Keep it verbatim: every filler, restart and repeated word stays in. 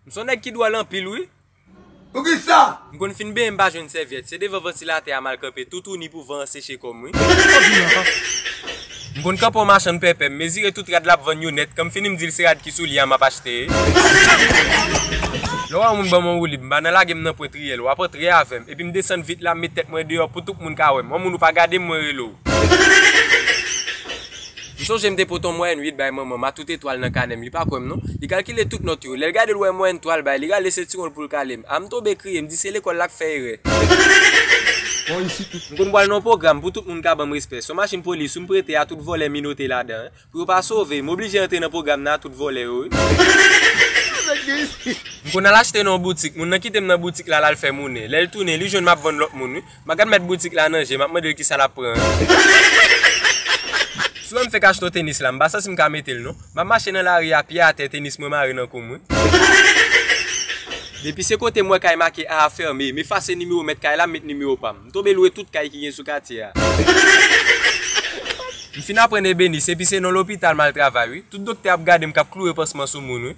M se yon nèg ki dwòl anpil, wi. Poukisa? M konn fin benyen, m pa jwenn sèvyèt. Se devan vantilatè a m al kanpe toutouni pou van an seche kò m, wi. M konn kanpe yon machann pèpè, m mezire tout rad l ap vann yo nèt. Kan m fini, m di l se rad ki sou li a m ap achte. Lè w wè yon moun ban m yon woulib, m pa nan lage m nan pwent riyèl, w ap antre avè m. Epi m desann vit la, m met tèt mwen deyò pou tout moun ka wè m. Yon moun ou pa gade m, mwen rele w. M sonje m te pote yon mwayèn uit bay manman m a tout etwal nan kanè m. Li pa kwè m non. Li kalkile tout nòt yo. Lè l gade l wè mwayèn twa l bay, li rale sentiwon l pou l kale m. A m tonbe kriye, m di se lekòl la k fè erè. M konn pral nan yon pwogram pou tout moun ka ban m respè. Se yon machin polis wi m prete a, tout vòlè minote ladan. Pou yo pa sove, m oblije antre nan pwogram nan a tout vòlè yo wi. M konn al achte nan yon boutik, moun nan kite m nan boutik la, l al fè monnen. Lè l tounen, li jwenn m ap vann lòt moun wi. M a gad mèt boutik la nan je, m ap mande l kisa l ap pran. Si w wè m fenk achte yon tenis la, m pa santi m ka mete l non. M ap mache nan lari a, pye atè, tenis mwen mare nan kou m wi. Depi se kote m wè kay make A fèmen, m efase nimewo mèt kay la, m met nimewo pa m. M tonbe lwe tout kay ki gen sou katye a. M fin aprann ebenis, epi se nan lopital m al travay wi. Tout doktè ap gade m k ap kloure pansman sou moun wi.